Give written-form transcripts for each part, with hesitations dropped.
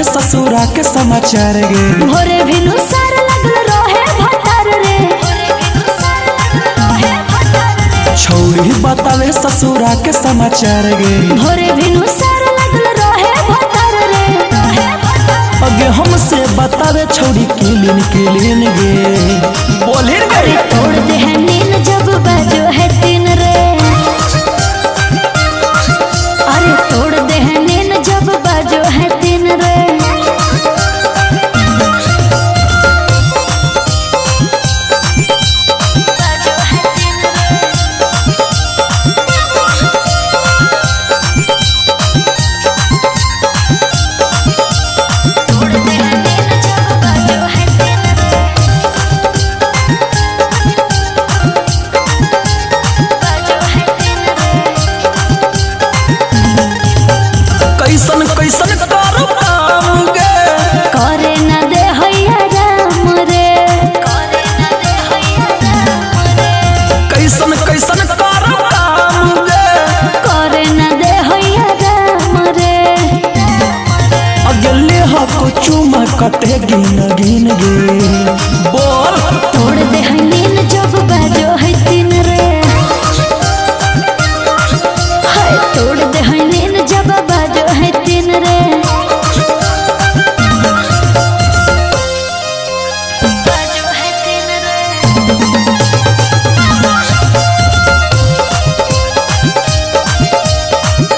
बतावे ससुरा के समाचार गे। भोरे भिनु सार लगल रहे भतार रे। छौड़ी बतावे ससुरा के समाचार गे। भोरे भिनु सार लगल रहे भतार रे। अगे हमसे बतावे छौड़ी किलिन किलिन गे। बोले गे तोड़ दे है नीन जब बाजो है तीन रे। अरे तोड़ दे है नीन जब बाजो है तीन रे। बाजो है तीन रे। तोड़ दे है नीन जब बाजो है तीन रे। बाजो है तीन रे। कैसन कैसन करो काम गे। करे न दे हैया राम रे। करे न दे हैया राम रे। कैसन कैसन करो काम गे। करे न दे हैया राम रे। अगले हको चुमा कते गिन गिन गे। बोल तोड़ दे है नीन जब बाजो है तीन रे। हाय तोड़ दे है नीन जब बाजो है तीन रे। बाजो है तीन रे।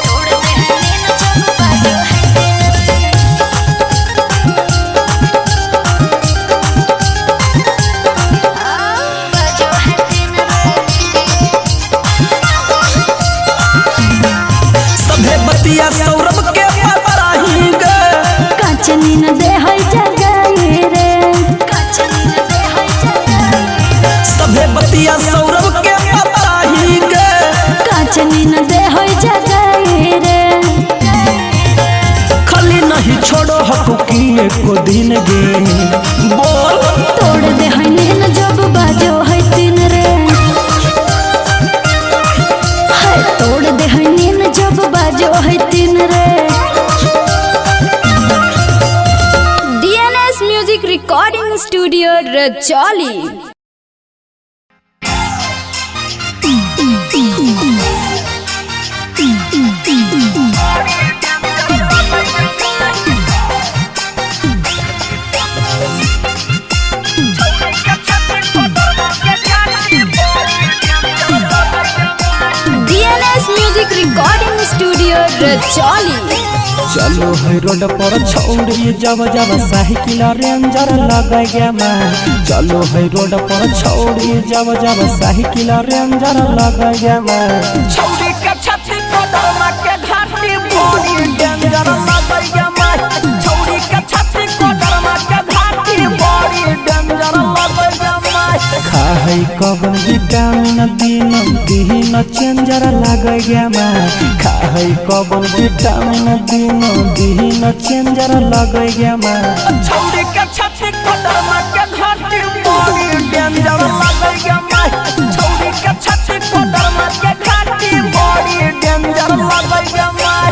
तोड़ दे है नीन जब बाजो है तीन रे। बाजो है तीन रे। सभे बतिया सौरभ के बताही गे। कांच नीन दे है जगाई रे। कांच नीन दे है जगाई रे। सभे बतिया सौरभ के बताही गे। कांच नीन दे है जगाई रे। खाली नहीं छोड़ो हको की एको दिन गे। बोल तोड़ दे है नीन जब बाजो है तीन रे। हाय तोड़ दे है नीन जब बाजो है तीन रे। DNS music recording studio Rajauli. DNS music recording studio Rajauli. चलो है रोड पर छौड़ी जब जब साइकिल रेंजर लग गया माँ। चलो है रोड पर छौड़ी जब जब साइकिल रेंजर लग गया माँ। छौड़ी के छाती कोडरमा के घाटी बड़ी डेंजर लगै गे माय। छौड़ी के छाती कोडरमा के घाटी बड़ी डेंजर लगै गे माय। खा है कवन विटामिन दिन दिन चेंजर लग गया माँ। खा है कवन विटामिन दिन दिन चेंजर लग गया माँ। छौड़ी के छाती कोडरमा के घाटी बड़ी डेंजर लगै गे माय। छौड़ी के छाती कोडरमा के घाटी बड़ी डेंजर लगै गे माय।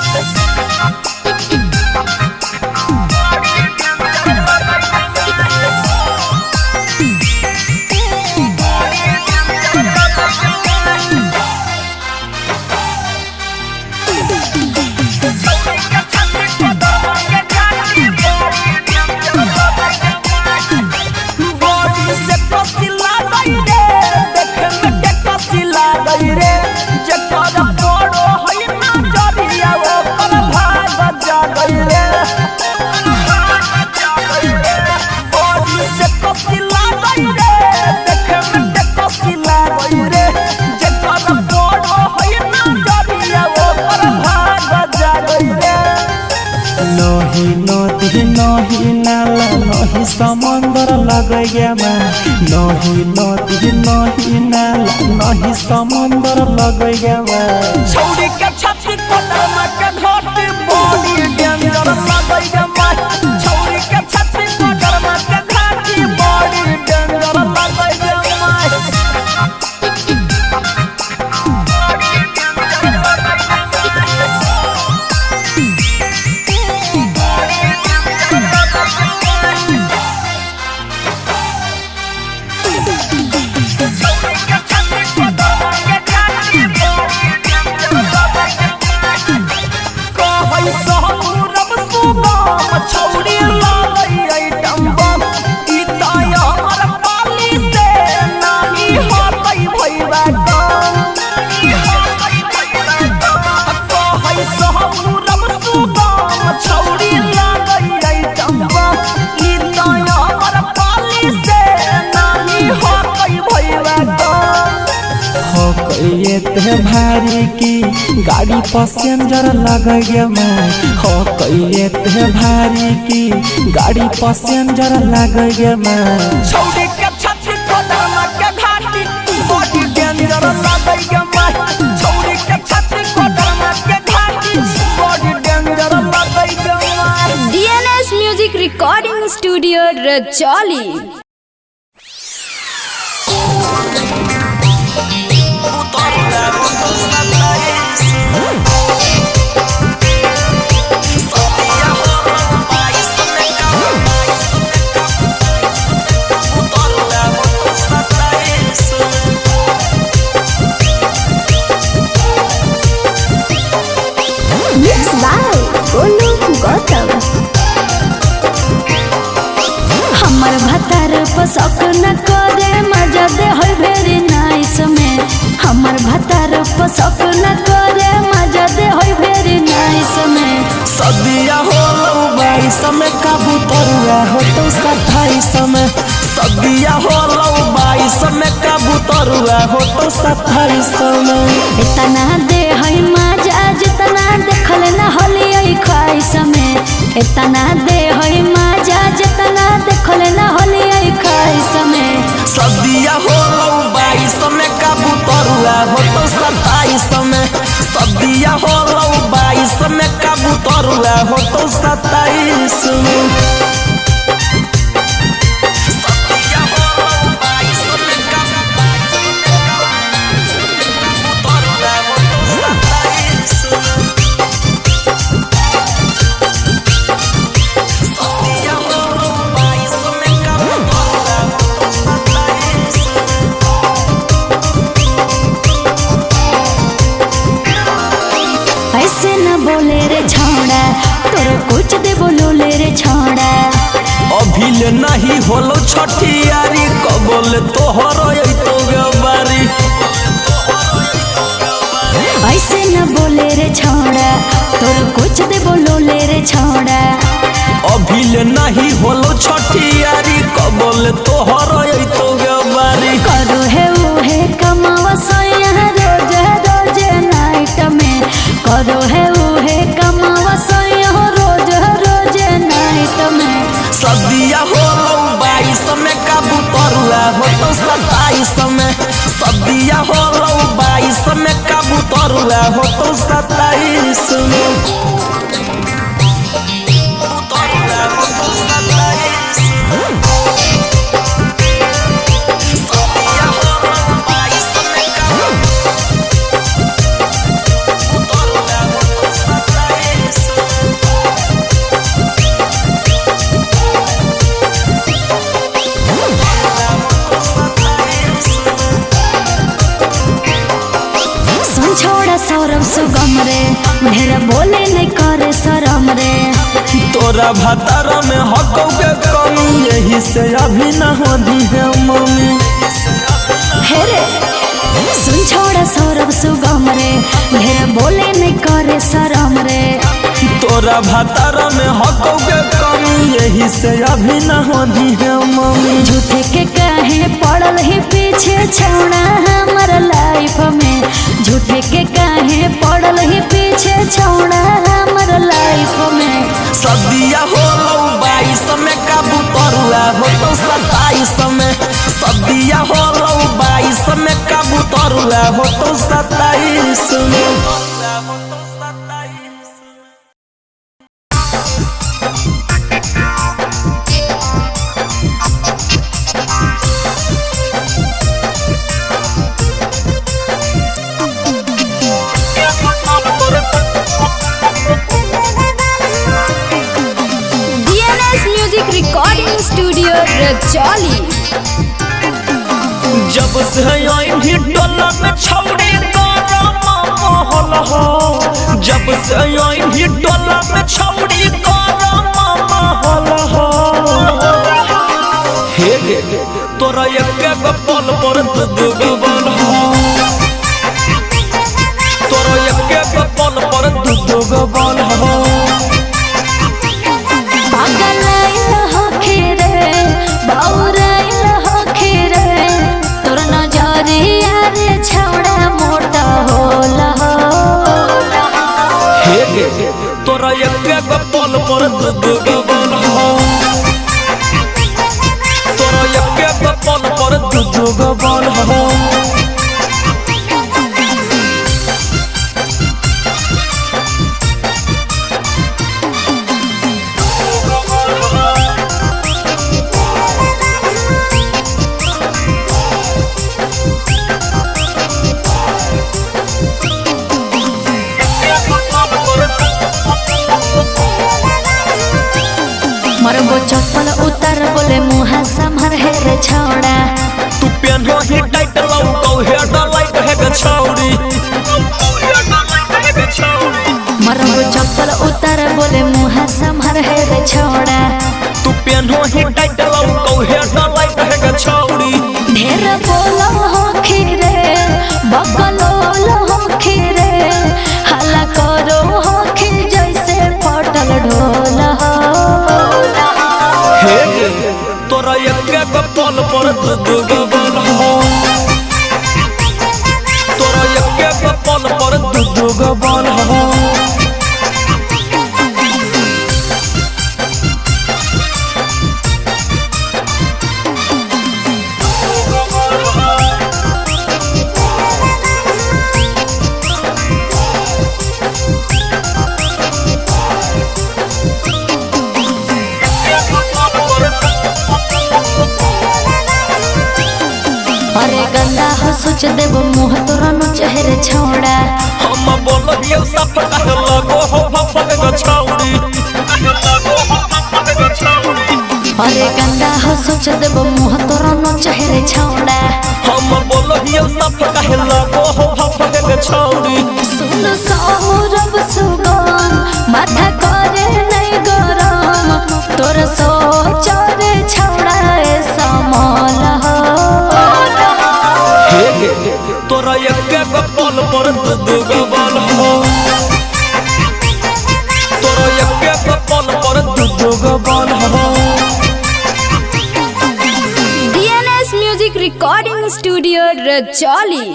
बॉडी से कसिला गई रे, देखे में के कसिला गई रे। जेकर बड़ो है ना जरिया ओकर भाग जा गई रे। बॉडी से कसिला गई रे, देखे में के कसिला गई रे। जेकर बड़ो है ना जरिया ओकर भाग जा गई रे। नही नदी नही नाला नही समंदर लग गया माँ। नही नदी नही नाला नही समंदर लग गया माँ। छौड़ी के छाती कोडरमा के घाटी बड़ी डेंजर लगै गे माय। छौड़ी के छाती कोडरमा के घाटी बड़ी डेंजर लगै गे माय। ते भारी की गाड़ी पैसेंजर लगैया माई। हो कैले ते भारी की गाड़ी पैसेंजर लगैया माई। छौड़ी के छाती कोडरमा के घाटी बॉडी डेंजर लगैया माई। छौड़ी के छाती कोडरमा के घाटी बॉडी डेंजर लगैया माई। DNS music recording studio Rajauli. Mix by Golu Gautam. हमर भतार पसक न करे मजा दे होय भेरी नाइस में। हमर भतार पसक न करे मजा दे होय भेरी नाइस में। सदिया होलो 22 में कबूतरुआ हो तो 27 में। सदिया होलो 22 में कबूतरुआ हो तो 27 में। इतना दे होय मजा जितना देखल न होली ओइ ख्वाहिश में। इतना दे होय मजा जितना देखल न होली ओइ ख्वाहिश में। सदिया होलो 22 में कबूतरुआ हो तो 27 में। सदिया होलो 22 में कबूतरुआ हो तो 27 में। सदिया होलो 22 में कबूतरुआ हो तो 27 में। सदिया होलो 22 में कबूतरुआ हो तो 27 में। ऐसे न बोले रे छौड़ा तोर कुछ दे बोलोले रे छौड़ा। अभी ले नहीं होलो छठियारी कबोल तोहर अइतो गे बारी। ऐसे न बोले रे छौड़ा तोर कुछ दे बोलोले रे छौड़ा। अभी ले नहीं होलो छठियारी कबोल तोहर अइतो गे बारी। करो है उहे कमावा सोया रोज रोज नाइट में। करो है उहे कमावा सोया रोज रोज नाइट में। सदिया होलो 22 में कबूतरुआ हो तो 27 में। सदिया होलो 22 में कबूतरुआ हो तो 27 में। कबूतरुआ हो तो 27 में। सदिया होलो 22 में कबूतरुआ हो तो 27 में। सुन छोड़ा सौरभ सुगम रे ढेर बोले नहीं करे शरम रे। तोरा भतारा में हकौ के कमी यही से अभी न हो दी है मम्मी। हे रे सुन छोड़ा सौरभ सुगम रे ढेर बोले नहीं करे शरम रे। तोरा भतारा में हकौ के कमी यही से अभी न हो दी है मम्मी। झूठे के काहे पड़ल ही पीछे छौड़ा हमर लाइफ में। झूठे के काहे पड़ल ही पीछे छौड़ा हमर लाइफ में। सदिया होलो 22 में कबूतरुआ हो तो 27 में। सदिया होलो 22 में कबूतरुआ हो तो 27 में। DNS music recording studio Rajauli. जब से आई टोला में छौड़ी गरम माहौल हो। जब से आई टोला में छौड़ी गरम माहौल हो। हे गे तोरा एके गो पल पर दू गो बल हो। तोरा एके गो पल पर दू गो बल हो। पागल आइल होखे रे बाउर आइल होखे रे तोर नजरिया रे छौड़ा मोटा हो पर दू दू गो बल हो। तोरा एके गो पल पर दू दू गो बल हो। मरबो चप्पल उतार बोले मुहा संभर हे रे छौड़ा। तू पेन्हो ही टाइट लौ कौ हेड लाइट है गे छौड़ी। मरबो चप्पल उतार बोले मुहा संभर हे रे छौड़ा। तू पेन्हो ही टाइट लौ कौ हेड लाइट है गे छौड़ी। ढेर बोलो हो खीरे बकलोल हो खीरे, हल्ला करो हो खीर जैसे फटल ढोल हो। हे गे तोरा एके गो पल पर दू दू गो बल हो। तोरा एके गो पल पर दू दू गो बल हो। अरे गंदा हो सोच देबो मुँह तोरा नोच हे रे छौड़ा। हम बोलियो साफ काहे लगो हो भपक गे छौड़ी। अरे गंदा हो सोच देबो मुँह तोरा नोच हे रे छौड़ा। हम बोलियो साफ काहे लगो हो भपक गे छौड़ी। सुन सौरभ सुगम माथा करे नहीं गरम, तोर सोच रे छौड़ा ए समल हो। हे गे तोरा एके गो पल पर दू दू गो बल हो। तोरा एके गो पल पर दू दू गो बल हो। DNS music recording studio Rajauli.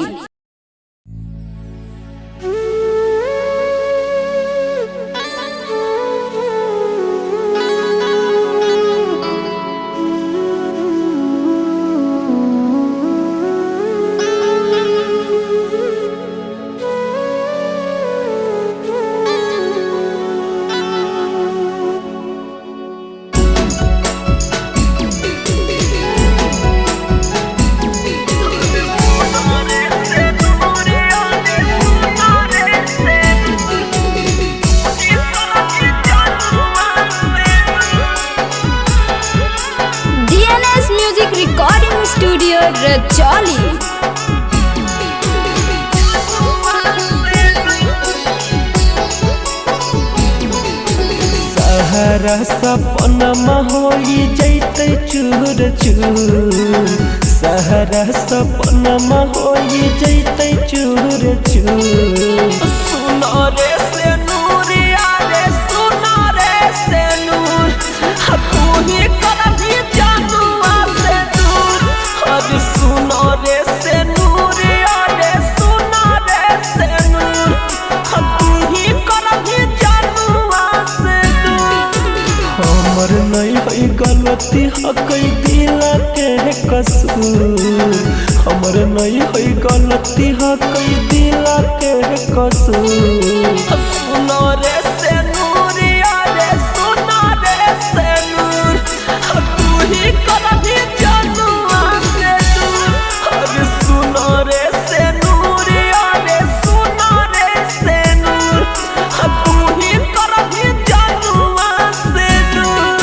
DNS music recording studio Rajauli. सहारा सपना होई जैते चूर चूर, सहारा सपना होई जैते चूर चूर। सुनो रे से नूर यारे, सुनो रे से नूर, तू ही करभी जानुआ से दूर। अरे सुनो रे से नूर यारे, सुनो रे से नूर, तू ही करभी जानुआ से दूर। हमर नहीं होई गलती हकई दिला के कसूर, हमर नहीं होई गलती हकई दिला के कसूर। सुनो रे से नूर यारे, सुनो रे से नूर, तू ही करभी जानुआ से दूर। अरे सुनो रे से नूर यारे, सुनो रे से नूर, तू ही करभी जानुआ से दूर।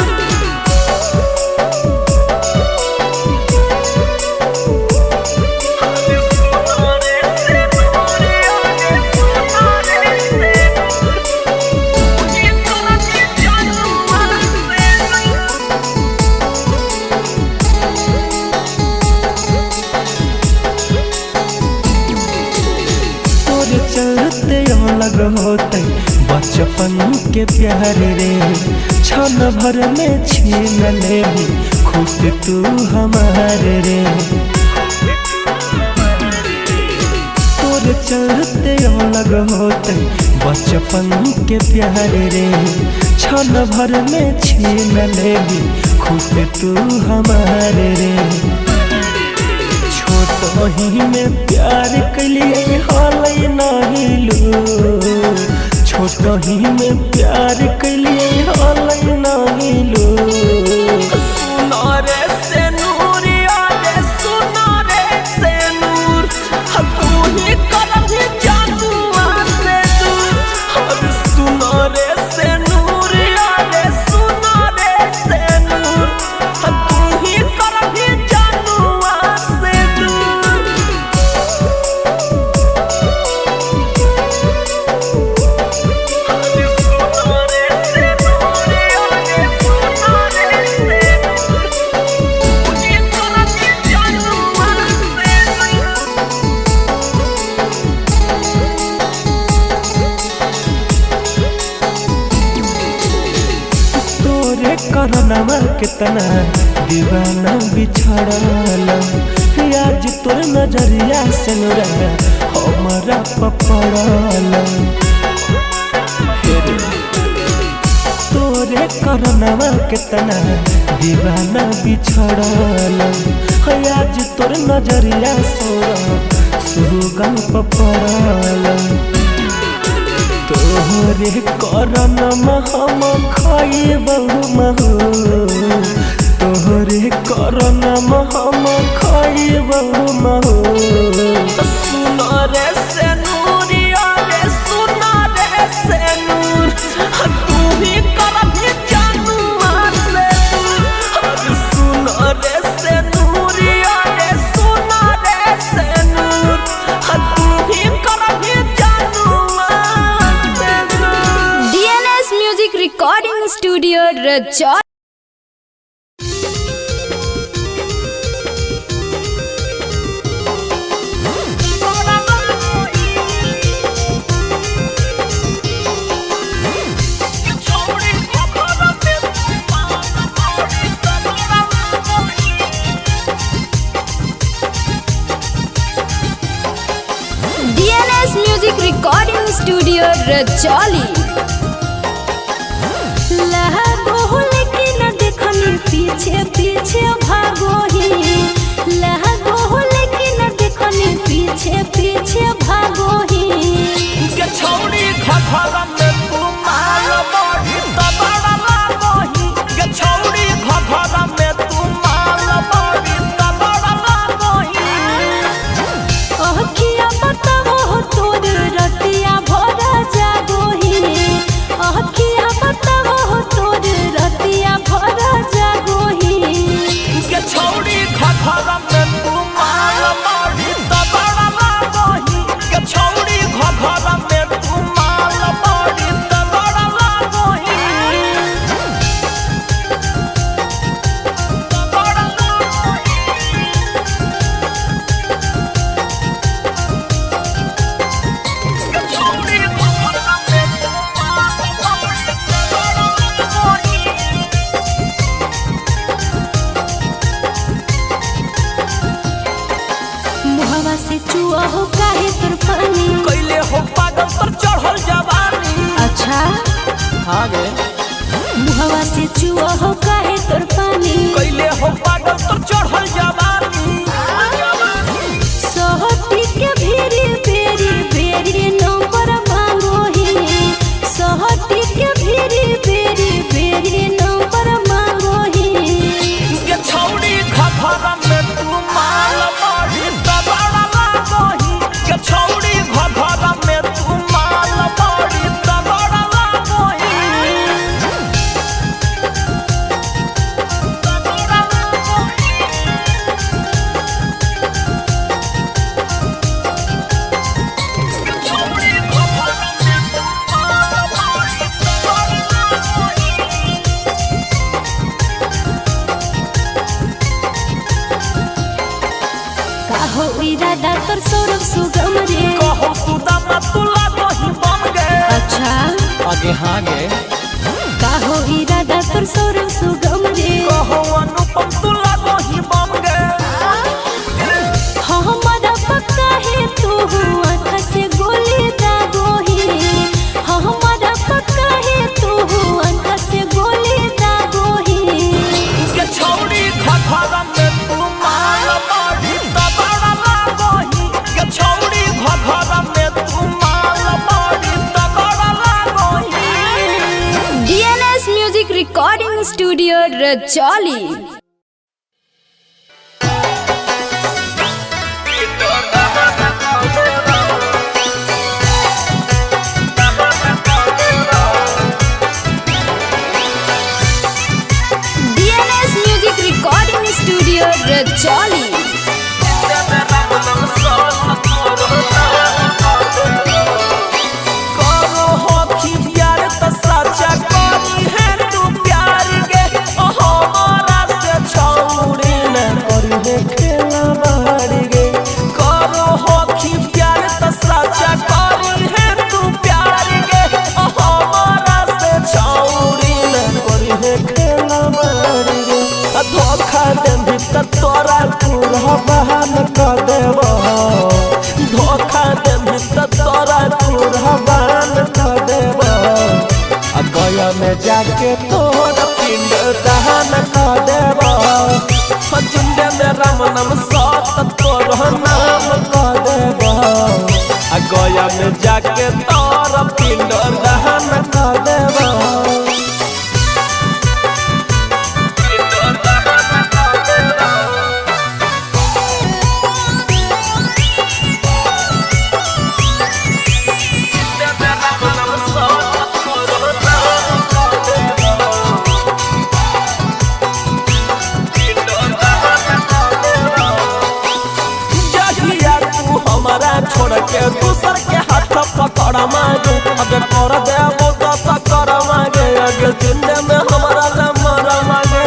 सुनो रे से नूर यारे, सुनो रे से नूर, तू ही करभी जानुआ से दूर। तोरे चलते अलग होते बचपन के प्यार रे, क्षण भर में छीन ले खुश तू हमारे रे। तोरे तोरे चलते अलग होते बचपन के प्यार रे, क्षण भर में छीन लेली खुश तू हमारे रे। छोट ही में प्यार कैलिए हाल नहीं लू, छोट ही में प्यार कैलिए हाल नहीं लू। सुनो रे से नूर रे, सुनो रे से नूर, तू ही करही जादुआ से दूर। और सुनो रे से नूर रे, सुनो रे से नूर, तू ही करही जादुआ से दूर। सुनो रे से नूर रे, सुनो रे से नूर, तू ही करही जादुआ से दूर। तोरे करनवा केतना दीवाना बिछड़ल, आज तोर नजरिया से नूरा हमरा पपड़ल। तोरे करनवा केतना दीवाना बिछड़ल, आज तोर नजरिया सोरा सुगम पपड़ल। तोहरे करन हम खइबहु महु, तोहरे करन हम खइबहु महु। सुनो रे से नूर रे, सुनो रे से नूर, तू ही करही जादुआ से दूर। सुनो रे से नूर रे, सुनो रे से नूर, तू ही करही जादुआ से दूर। DNS music recording studio Rajauli. DNS music recording studio Rajauli. लहगो लेकिन देखनी पीछे पीछे भागो ही, लहगो लेकिन देखनी पीछे पीछे भागो ही। के छौड़ी घघरा में तू माल बड़ी तबड़ा लागोही, के छौड़ी घघरा में तू माल बड़ी तबड़ा लागोही। अखिया बताओ तोर रतिया भरा जागोही, अखिया बताओ तोर रतिया भरा जागोही। के छौड़ी घघरा में तू माल बड़ी तबड़ा लागोही, के छौड़ी घघरा में तू माल बड़ी तबड़ा लागोही। तबड़ा लागोही। छौड़ी घघरा में तू माल बड़ी तबड़ा लागोही। मुहवा से चुआ हो काहे तोर पानी, कैले हो पागल पर चढ़ल जवानी। अच्छा हाँ गे। मुहवा से चुआ हो काहे तोर पानी, कैले हो पागल पर चढ़ल जवानी। सोहती के भेरी बेरी बेरी नंबर मांगोही, सोहती के भेरी बेरी बेरी नंबर मांगोही। के छौड़ी घघरा में तू माल बड़ी तबड़ा लागोही, के छौड़ी घघरा में तू माल बड़ी तबड़ा लागोही। तबड़ा लागोही। के छौड़ी घघरा में तू माल बड़ी तबड़ा लागोही। काहो इरादा तोर सौरभ सुगम रे, कहो सुदामा तू लागोही बम गे। अच्छा आगे हाँ गे। काहो इरादा तोर सौरभ सुगम रे, कहो अनुपम तू लागोही बम गे। हमारा पक्का है तू आँख Rajauli. DNS music recording studio Rajauli. करो होखी प्यार त सच्चा करी है तू प्यार गे ओ हमारा से छौड़ी न करी है खेला बाड़ी गे। करो होखी प्यार त सच्चा करी है तू प्यार गे ओ हमारा से छौड़ी न करी है खेला बाड़ी गे। आ धोखा देबी त तोरा पूरा बहान कर देबो, धोखा देबी त तोरा पूरा बहान कर देबो। आ गया में जाके तोरा पिंड दहन कर देबो, जिंदे में राम नाम सत तोरा नाम कर देबो। आ गया में जाके तोरा पिंड दहन कर देबो। जहिया तू हमारा छोड़ के दूसर के हाथ पकड़ मांगे, अगर कर दे वो दस कर मांगे, अगर जिंदे में हमारा मर मांगे।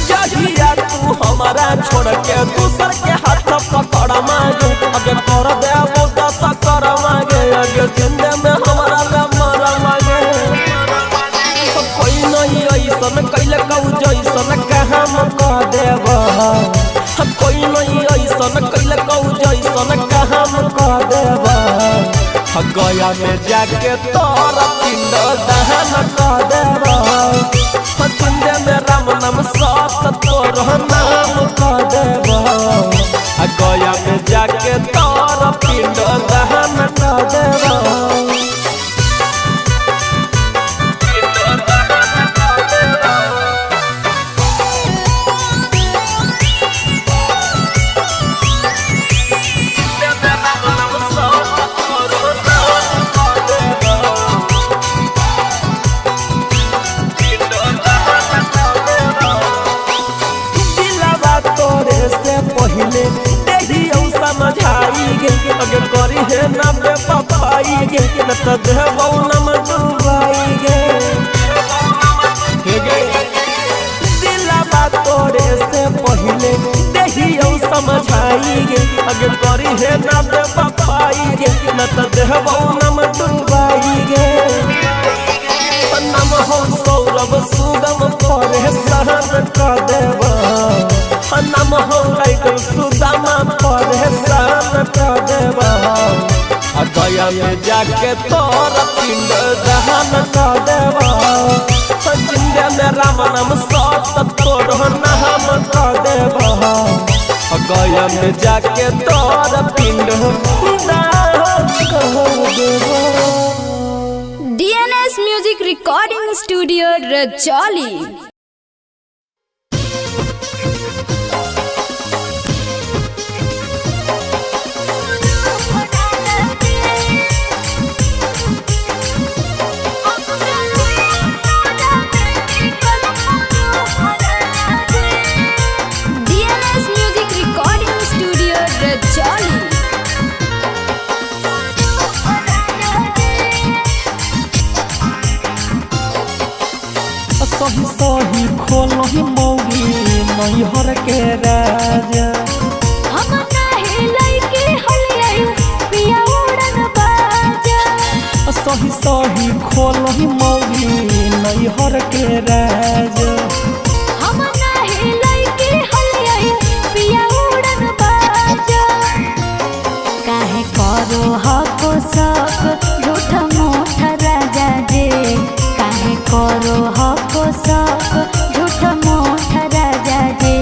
जहिया तू हमारा छोड़ के दूसर के हाथ पकड़ मांगे, अगर कर दे वो दस कर मांगे, अगर जिंदे में हमारा मर मांगे। कोई नहीं ऐसन कैल कऊ जैसन कहाँ कह देब, कोई नहीं ऐसन कैल कऊ जैसन कहाँ कह देब। गया में जाके तोरा पिंड दहन कह देब, जिंदे में राम नाम सत तोरा नाम कह देब। गया में जाके तोरा पिंड दहन कह देब। दिलवा तोरे से पहले देहियौ समझाई गे, अगर करी है ना बेवफाई गे, न त देबौ नम डुबाई गे। दिलवा तोरे से पहले देहियौ समझाई गे, अगर करी है ना बेवफाई गे, न त देबौ नम डुबाई गे। नम हो सौरभ सुगम परे सहन कर देब, नम हो राइटर सुदामा परे सहन कर देब। गया में जाके तोरा पिंड दहन कर देब, जिंदे में राम नाम सत तोरा नाम कर देब। गया में जाके तोरा पिंड दहन कर देब। DNS music recording studio Rajauli. DNS music recording studio Rajauli. सही सही खोलही मौगी नैहर के राजा, हम नाही लइके हलियै पिया उड़न बाजा। सही सही खोलही मौगी नैहर के राजा, हम नाही लइके हलियै पिया उड़न बाजा। काहे करो हको शक झूठ मूठ राजा जे, काहे करो हको शक झूठ मूठ राजा जे।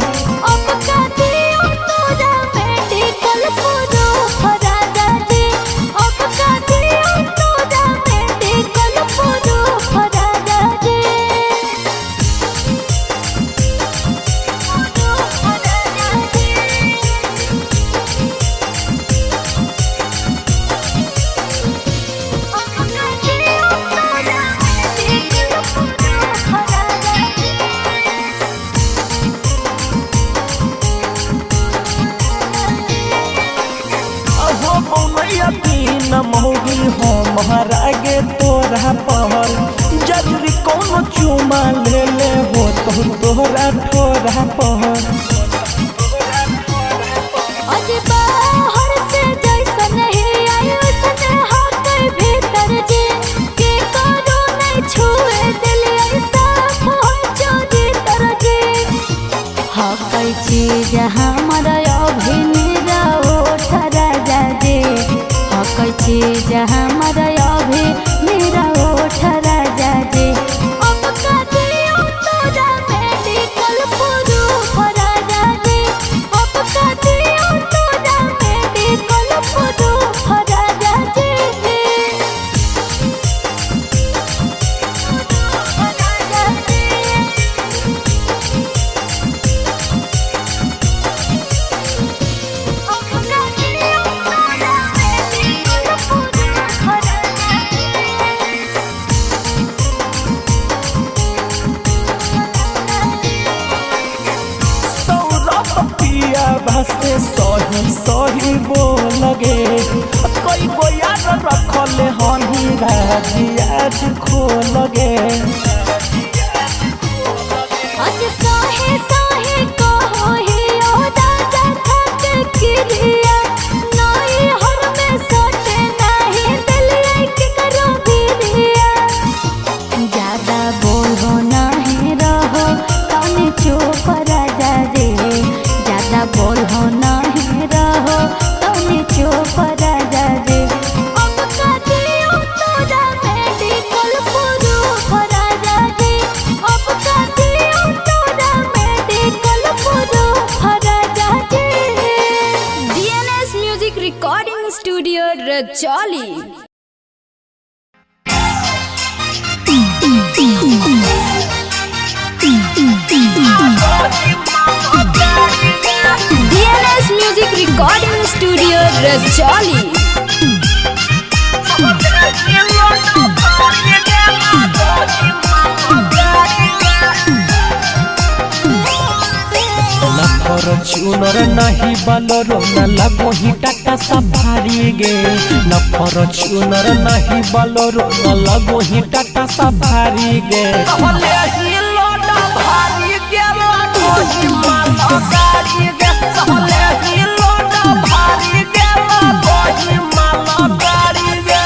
अब का दियो तोरा मेडिकल प्रूफ राजा जे, अब का दियो तोरा मेडिकल प्रूफ राजा जे। महारागे तोरा पर जरूरी कौन चुमा ले ले हो तो तोरा ठोरा पर। अरे बाहर से जैसन ही आई वैसन हाथ भीतर जे के करो नहीं छुए दिल ऐसा हो चोरी तर जे हकै चीज हमर अभिनिरा ओठ राजा जे हकै चीज हमर अभिनिरा ओठ राजा जे अब का दियो तोरा मेडिकल प्रूफ राजा जे अब का दियो तोरा मेडिकल प्रूफ राजा जे राजा जे। सौरभ पिया भाषे सही सही बोल गे कई गो यार रखले हनी राजी आज खोल गे। आज साहे साहे कहो ही ओ राजा थक किरिया नाई हर में सटे नाही दिलिया के करो बिरिया ज्यादा बोलो नाही रहो तने चुप राजा रे ज्यादा बोलो नाही रहो तने चुप राजा रे अब का दियो तोरा मेडिकल प्रूफ राजा रे अब का दियो तोरा मेडिकल प्रूफ राजा जे। DNS Music Recording Studio, Rajoli. DNS Music Recording Studio, Rajoli. ना फॉर्च्यूनर नहीं बलोरो ना लगो ही टाटा सफारी गे ना फॉर्च्यूनर नहीं बलोरो ना लगो ही टाटा सफारी गे। सहले ही लोडा भारी गेला कोही माला गाड़ी गे सहले ही लोडा भारी गेला कोही माला गाड़ी गे।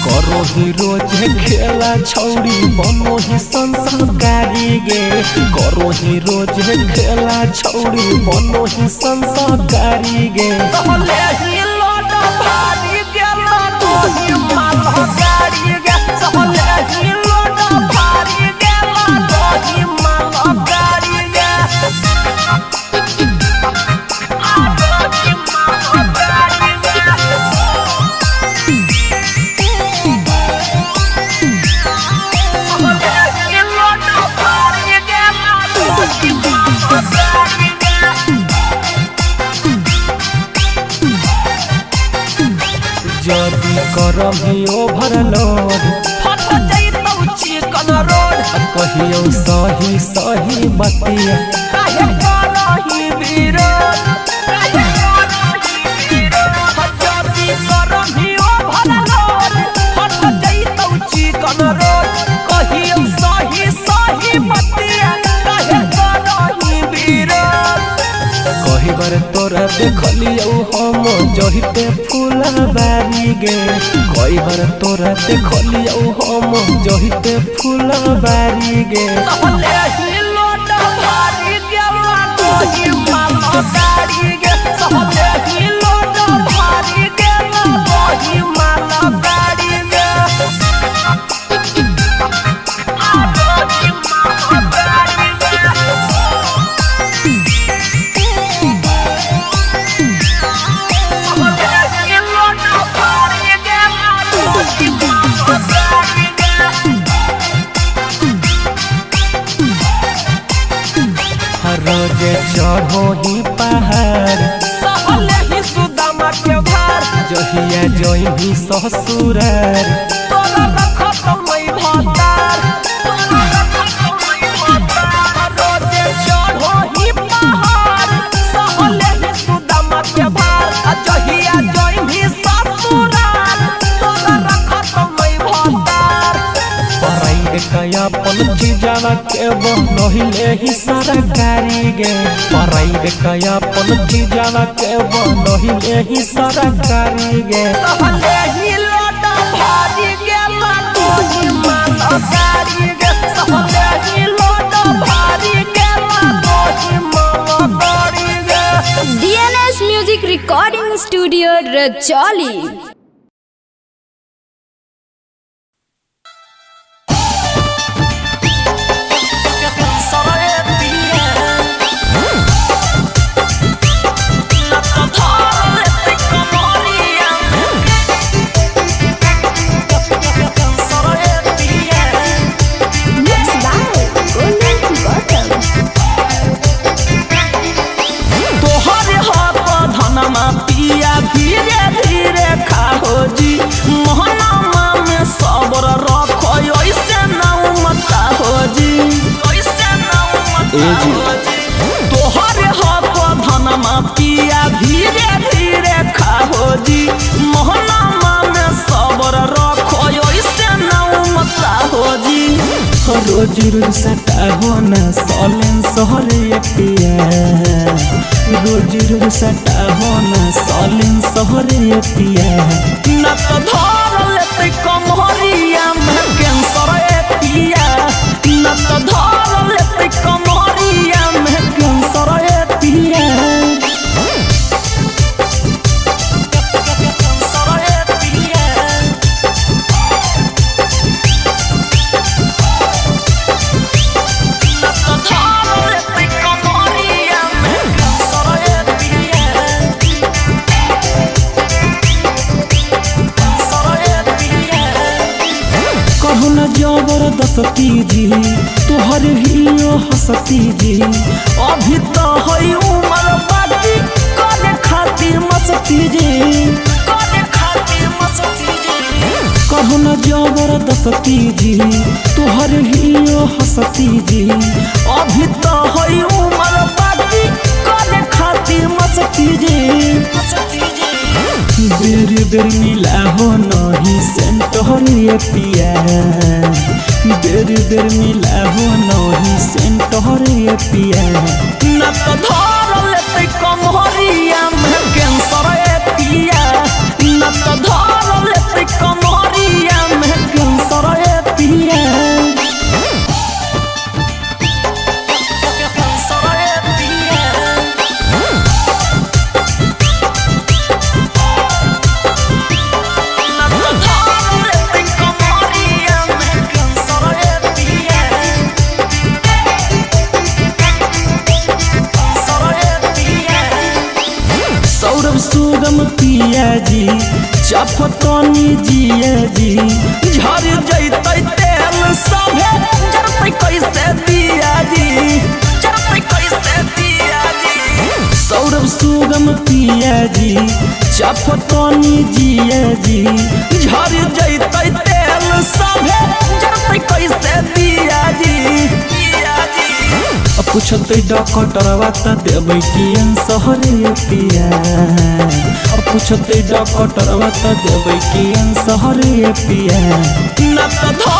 करो ही रोज खेला छौड़ी बनो ही संस्कारी गे करो ही रोज खेला छौड़ी बनो ही संस्कारी गे। सहले ही लोडा भारी गेला कोही माला गाड़ी गे सहले ही लोडा भारी गेला कोही माला गाड़ी गे। जदि करम ही ओवरलोड फट जइतौ चिकन रोड कहियो सही सही बतिया काहे करही विरोध काहे करही विरोध जदि करही ओवरलोड फट जइतौ चिकन रोड कहियो सही सही बतिया काहे करही विरोध। कही बार तोरा देखलियौ हम जहिते फूलबारी गे कई बार तोरा देखलियौ हम जहिते फूलबारी गे। सहले ही लोडा भारी गेला कोही माला गाड़ी गे सहले ही लोडा भारी गेला कोही माला गाड़ी गे। हर रोज चढ़ो ही पहाड़ सहले ही सुदामा के भार जहिया जइही ससुरार तोरा रखत मै भतार तोरा रखत मै भतार रोजे चढ़ो ही पहाड़ सहले ही सुदामा के भार आ जहिया जइही ससुरार तोरा रखत मै के बनहिले ही सरकारी गे प्राइवेट अपन चीजावा के बनहिले ही सरकारी गे। सहले ही लोटा भारी गेला तोही माता गारी गे सहले ही लोटा भारी गेला तोही माता गारी गे। DNS music recording studio Rajauli. Mix by Golu Gautam. तोहर हक धनमा पिया धीरे धीरे खाहो जी मोहनमा में सब्र रखो ऐसे ना मता हो जी ऐसे ना मता हो जी। तोहर हक धनमा पिया धीरे धीरे खाहो जी मोहनमा में सब्र रखो ऐसे ना मता हो जी। रोज रोज सटा होना सोलन सोहरे पिया रोज रोज सटा होना सोलन सोहरे पिया न तो धर लेते कमरिया में कैंसर ए पिया न तो धर लेते कमरिया में कैंसर ए पिया। कैंसर ए पिया। न तो धर लेते कमरिया में कैंसर ए पिया कैंसर ए पिया। कहू न जबरदस्ती जी तोहर हियो हसती जी अभी तो है उमर बाकी करे खातिर मस्ती जी करे खातिर मस्ती जी। कहू न जबरदस्ती जी तोहर हियो हसती जी अभी तो है उमर बाकी करे खातिर मस्ती जी मस्ती जी। बेर बेर मिला हो नहीं सेंटर ये पिया बेर बेर मिला हो नहीं सेंटर ये पिया न तो धर लेते कमरिया में कैंसर ए पिया न तो धर लेते कमरिया में कैंसर ए पिया। कैंसर ए पिया। न तो धर लेते कमरिया में कैंसर ए पिया कैंसर ए पिया। सौरभ सुगम पिया जी चपतनी जिया जी झर जैतै तेल सभे जरतै कैसे दिया जी जरतै कैसे दिया जी। सौरभ सुगम पिया जी चपतनी जिया जी झर जैतै तेल सभे जरतै कैसे दिया जी दिया जी। पूछतै डॉक्टरवा त देबै कि आंसर पिया पूछतै डॉक्टरवा त देबै कि आंसर पिया। न तो धर